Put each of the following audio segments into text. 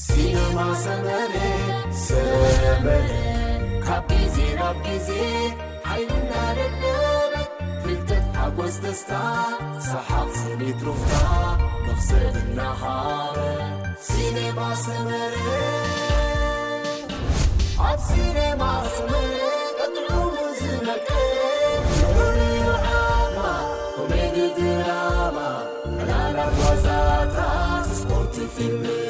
ሲነማ ሰመረ፣ ሰመረ፣ ካብ ግዜ ናብ ግዜ ሓይልና ደለበ፣ ፍልጠት፣ ሓጎስ፣ ደስታ፣ ሰሓቕ፣ ስኒት፣ ሩፍታ፣ መኽሰብ እናሃበ። ሲነማ ሰመረ፣ ኣብ ሲነማ ሰመረ፣ ጥዑሙ ዝመቀረ፣ ፍቕሪ፣ ዓማ፣ ኮሜዲ፣ ድራማ፣ ዕላላት፣ ዋዛታት፣ ስፖርት፣ ፊልምታት።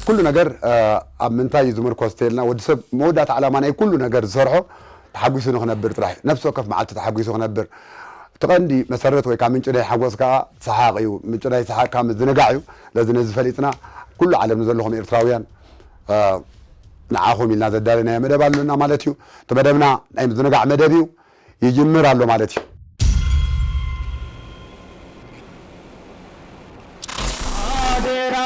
ኩሉ ነገር ኣብ ምንታይ እዩ ዝምርኮስ ተልና፣ ወዲ ሰብ መወዳእታ ዓላማ ናይ ኩሉ ነገር ዝሰርሖ ተሓጒሱ ንኽነብር ጥራሕ እዩ። ነፍሲ ወከፍ መዓልቲ ተሓጒሱ ክነብር። እቲ ቀንዲ መሰረት ወይ ከዓ ምንጪ ናይ ሓጎስ ከዓ ሰሓቕ እዩ። ምንጪ ናይ ሰሓቕ ከዓ ምዝንጋዕ እዩ። ስለዚ ነዚ ፈሊጥና ኩሉ ዓለም ንዘለኹም ኤርትራውያን ንዓኹም ኢልና ዘዳለናዮ መደብ ኣሎና ማለት እዩ። እቲ መደብና ናይ ምዝንጋዕ መደብ እዩ። ይጅምር ኣሎ ማለት እዩ። ኣደራ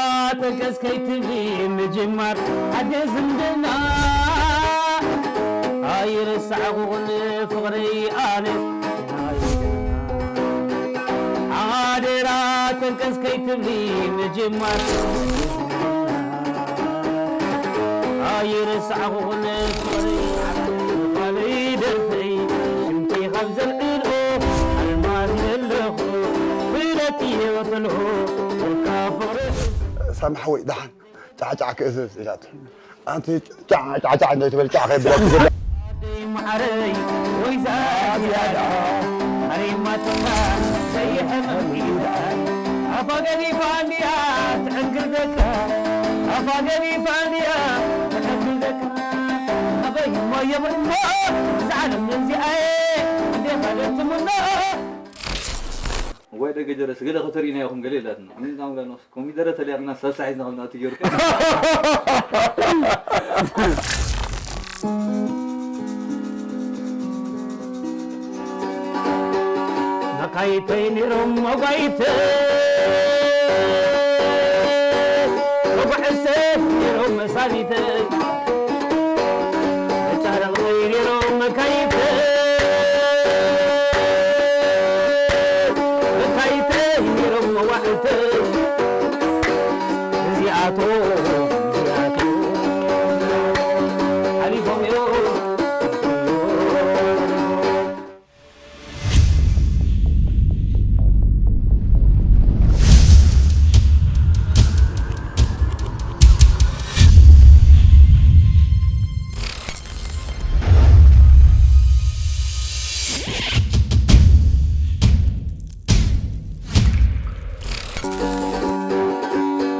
ተንቀስ ከይትብሊ ምጅማር ሓደ ዝምድና ኣይረሳዕኹን ፍቕረይ ኣነ ኣደራ ተንቀስ ከይትብሊ ምጅማር ኣይረሳዕኹን ፍቕረይ ዓለይ ደርፈይ ሽምኪ ካብ ዘልዕልኦ ኣልማዝ የለኹ ብለኪ የወተልኹ ወልካ ፍቕሪ ሳሚ ሓወይ ደሓን ጫዕጫዕ ክእዝዝ ኢላቶ። ኣንቲ ጫዕጫዕ እንዶ ትበል ጫዕ ከይብለኪ ዝላ። ኣደይ ማዓረይ ወይ ዛያዳ ኣሬማትካ ዘይሕመም ይዳል ኣፋ ገዲፋ እንድያ ትዕንግርደካ ኣፋ ገዲፋ እንድያ ትዕንግርደካ ኣበይ እሞ የብሎ እዛ ዓለም እዚኣየ እንዴ ካደትምኖ ዋይ ደገ ጀረስ ገለ ከተርእዩና ኢኹም ገለ ኢላትና። ኣሜን ኣምላክ ኮሚደረ ተሊያቅና ሳልሳ ሒዝና ከልና እቲ ገይሩ። መካይተይ ነይሮም መጓይተይ መጓዕሰ ነይሮም መሳቢተይ መጫረቕተይ ነይሮም መካይተይ መካይተይ ነይሮም መዋዕልተይ እዚኣቶም እዚኣቶም ሓሊፎም እዮም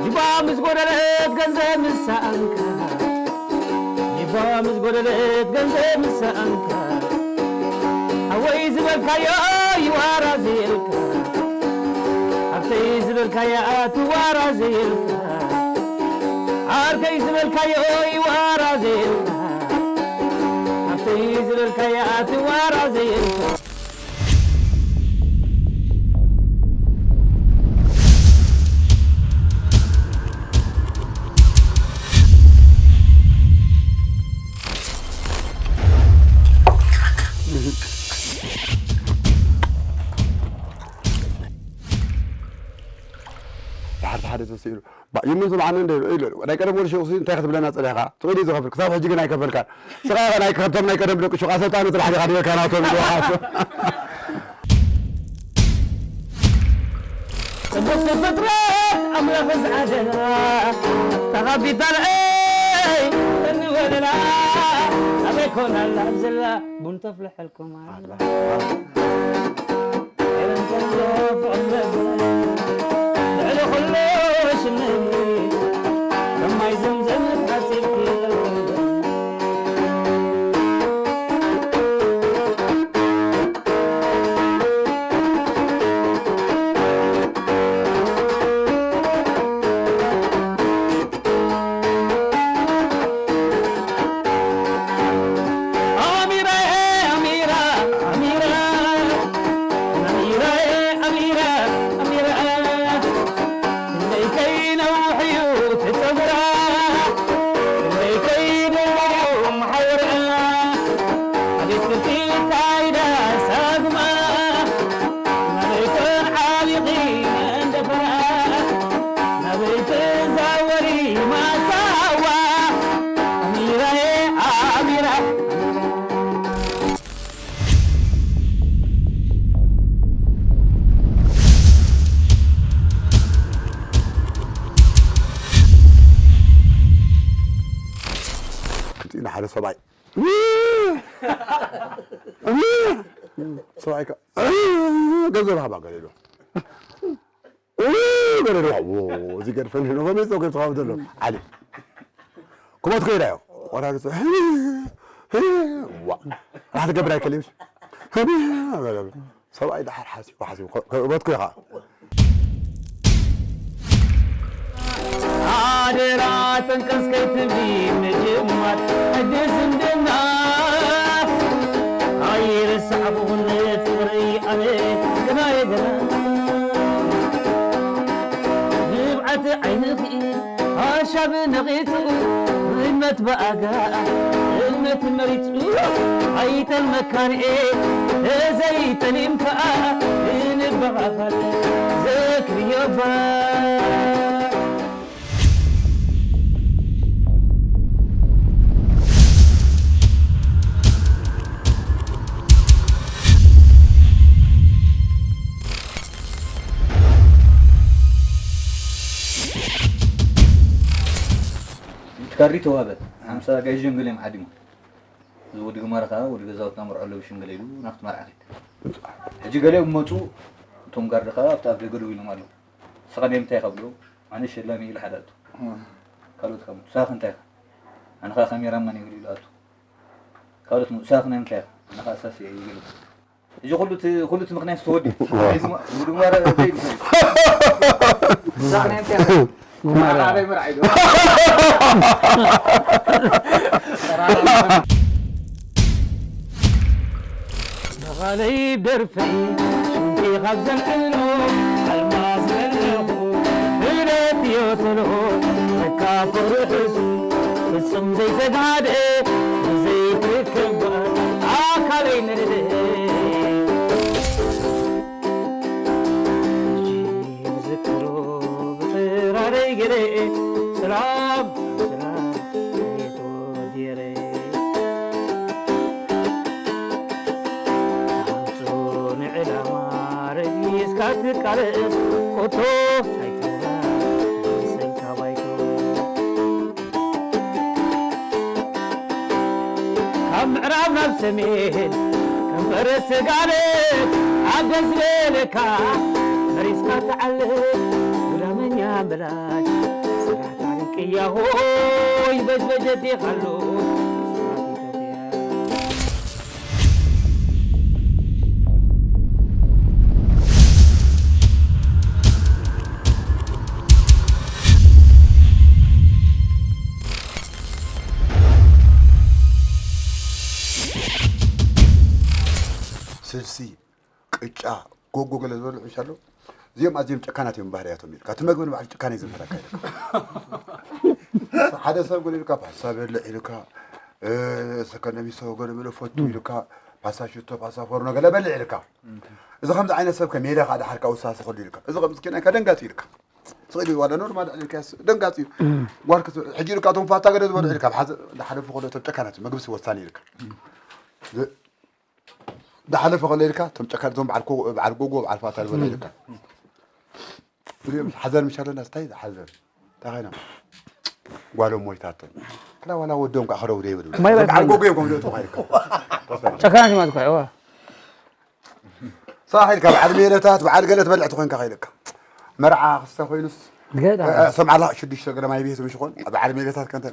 ጅባ ምስ ጎደለት ገንዘብ ምስ ሰኣንካ ጅባ ምስ ጎደለት ገንዘብ ምስ ሰኣንካ ሓወይ ዝበልካዮ ይዋራዘየልካ ሓፍተይ ዝበልካያ ትዋራዘየልካ ዓርከይ ዝበልካዮ ይዋራዘየልካ ሓፍተይ ዝበልካያ ትዋራዘየልካ ድሓር ሓደ ተስኢሉ ይምን ስምዓኒ እንደ ኢሉ ናይ ቀደም ወዲ ሸቑሲ እንታይ ክትብለና ጸኒሕካ ትቕዲ ዝኸፍል ክሳብ ሕጂ ግን ኣይከፈልካን ስኻ ኢኻ ናይ ከብቶም ናይ ቀደም ደቂ ሹቕ ኣሰልጣኒ ጥራሕ ዲኻ ድበካ ናቶም ኢልካ ጽቡቕቲ ፍጥረት ኣምላኽ ዝዓደላ ተኻቢታ ንእይ እንወለላ ኣበይ ኮና ኣላ ኣብዘላ ቡን ተፍልሐልኩም ኣላ ኤረን ከሎ ፍቕሪ ነብረ ልዕሊ ኩሉ ሽምኒ ከማይ ዘምዘም ሓጺብኪ ሰብኣይ ሰብኣይ ከ ገንዘብ ሃባ ገለ ኢሉ ገለ ኢሉ ዎ እዚ ገርፈን ነው በመጾ ገርፈ ሀብደሎ አለ። ኩበት ኮይዳ ዮ ቆራርጾ ዋ ራህ ትገብር ኣይከልምሽ ሰብኣይ ደሓር ሓሲቡ ሓሲቡ ክእበትኩ ኢኻ ኣደራ ጠንቀስ ከይትብሊ ምጅማር ሕጂ ዝምድና ኣይረሳዕኩ ፍቕሪ ኣነ ገና የገና ንብዓት ዓይንኺ ሓሻብ ነቒጹ እምነት ብኣጋ እምነት መሪጹ ኣይጠልመካንኤ ተዘይጠሊም ከኣ ንበቓኸል ዘክርዮባ ካርዲ ተዋህበ ሓምሳ ጋይ ሸንገል እዮም ዓዲሞም። እዚ ወዲ ግማረ ከዓ ወዲ ገዛውትና መርዖ ኣለዉ ሽንገለ ኢሉ ናብቲ መርዓ ከይድ። ሕጂ ገሊኦም መፁ። እቶም ጋርዲ ከዓ ኣብቲ ኣብ ደገ ደው ኢሎም ኣለዉ። ንስኻ ናይ ምንታይ ኢኻ ብሎ ኣነ ሸላሚ ኢሉ ሓደ ኣቱ። ካልኦት ከዓ መፁ። ንስኻ እንታይ ኢኻ? ኣነ ከዓ ካሜራማን እየ ኢሉ ኣቱ። ካልኦት መፁ። ንስኻ ናይ ምንታይ ኢኻ? ኣነ ከዓ ሳሲ እየ ኢሉ ገለ። እዚ ኩሉ እቲ ኩሉ እቲ ምኽንያት ተወዲ። እዚ ማ- ምድዋር ዘይዱ። ሳዕናይ እንታይ? ማራ። ማራ መርዓይ ዶ? በኻለይ ደርፈይ ሽንቲ ካብ ዘልዕሎ ኣልማዝ ዘለኹ ብለት እዮ ተልሆ ተካ ፍቕሪ ሕሱ ፍጹም ዘይተጋደ ዘይትከባ ኣካለይ ነደደ ዝክሮ ብጥራረይ ገለ ሰላም ሰላም ቤት ወዲረ ኣምፁ ንዕላማ ረጊስካ ትቃለስ ኮቶ ኣይትውራ ሰልካ ባይቶ ካብ ምዕራብ ናብ ሰሜን ከም ፈረስ ተጋልብ ዓገስ በለካ መሪስካ ተዓልብ ጉዳመኛ በላሽ ስራሕ ታሪክ ቅያሆ ይበጅበጀት ይኻሉ ስራት ኢትዮጵያ ስልሲ፣ ቅጫ፣ ጎጎ ገለ ዝበልዑ ዒሽ ኣሎ። እዚኦም ኣዝዮም ጨካናት እዮም ባህርያቶም ኢልካ። እቲ መግቢ ንባዕሉ ጭካነ እዩ ዝምህረካ ኢልካ። ሓደ ሰብ ገለ ኢልካ ፓስታ በልዕ ኢልካ፣ ሰከንደሚሶ ገለ መለ ፈቱ ኢልካ፣ ፓስታ ሽቶ፣ ፓስታ ፎርኖ ገለ በልዕ ኢልካ። እዚ ከምዚ ዓይነት ሰብ ከ ሜዳ ከኣ ደሓር ካብ ውሳሲ ከሉ ኢልካ። እዚ ከምዚ ኬናይ ከደንጋፂ ኢልካ። ስቕ ኢሉ ዋላ ኖርማል ኣልዒልካያስ ደንጋፂ እዩ። ጓል ክት- ሕጂ ኢልካ እቶም ፋታ ገለ ዝበሉ ኢልካ ብሓዘ እንዳሓለፉ ከሎ እቶም ጨካናት መግብሲ ወሳኒ ኢልካ። ዝ- እንዳሓለፈ ከሎ ኢልካ እቶም ጨካን እቶም በዓል ኮ- በዓል ጎጎ በዓል ፋታ ዝበሉ ኢልካ። እዚኦም ሓዘን ምሽ ኣለና ስታይ ዝሓዘን እንታይ ኮይኖም ጓሎም ሞይታቶም። ክላ ዋላ ወዶም ከዓ ከረው ደይብሉ። ማይ እዞም በዓል ባይትኩም። ጎጎ እዮም ከምዚ እቶም ኢልካ። ጨካናት ማለት እኮ እዋ። ሰብኣይ ኢልካ በዓል ሜለታት በዓል ገለ ትበልዕ ተኾይንካ ከይልካ መርዓ ክስተ ኮይኑስ ገዳ ሰምዓላ ሽዱሽተ ገለ ማይ ቤት ምሽ ኾን በዓል ሜለታት ከንተ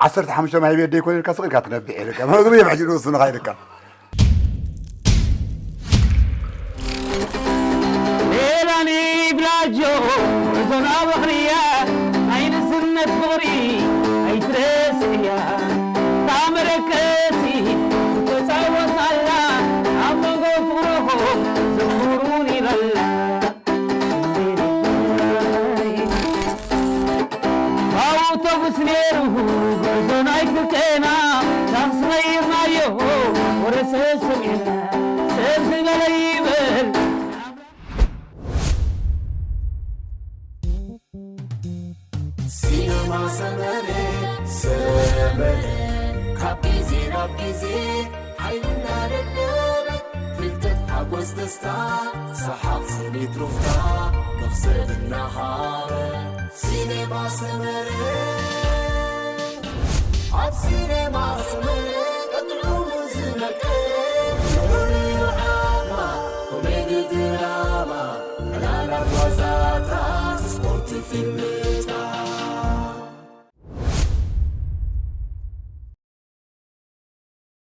ዓሰርተ ሓሙሽተ ማይ ቤት ደይኮነ ኢልካ ስቕ ኢልካ ትነብዕ ኢልካ መግቢ እዮም ሕጂ ንወስኑ ከይልካ ሜላኒ ብላጆ ጉዕዞና በኽርያ ናይ ንስነት ፍቕሪ ኣይትረስዕያ ታመረከሲ ዝተፃወትናላ ኣብ መንጎ ፍቕርኹም ዘኽብሩን ይበላ ኣውቶቡስ ነይሩ ጉዕዞ ናይ ክልቴና ዳንስ ቀይርናዮ ወረ ሰብ ሰሚዕና ሰብ ዝበለ ይበል ሲነማ ሰመረ ሰመረ ካብ ግዜ ናብ ግዜ ሓይልና ደደበ ፍልጠት ሓጎስ ደስታ ሰሓቕ ስኒት ሩፍታ መኽሰብ እናሃበ ሲነማ ሰመረ ኣብ ሲኔማ ሰመረ ቀጥዑ ዝመልከ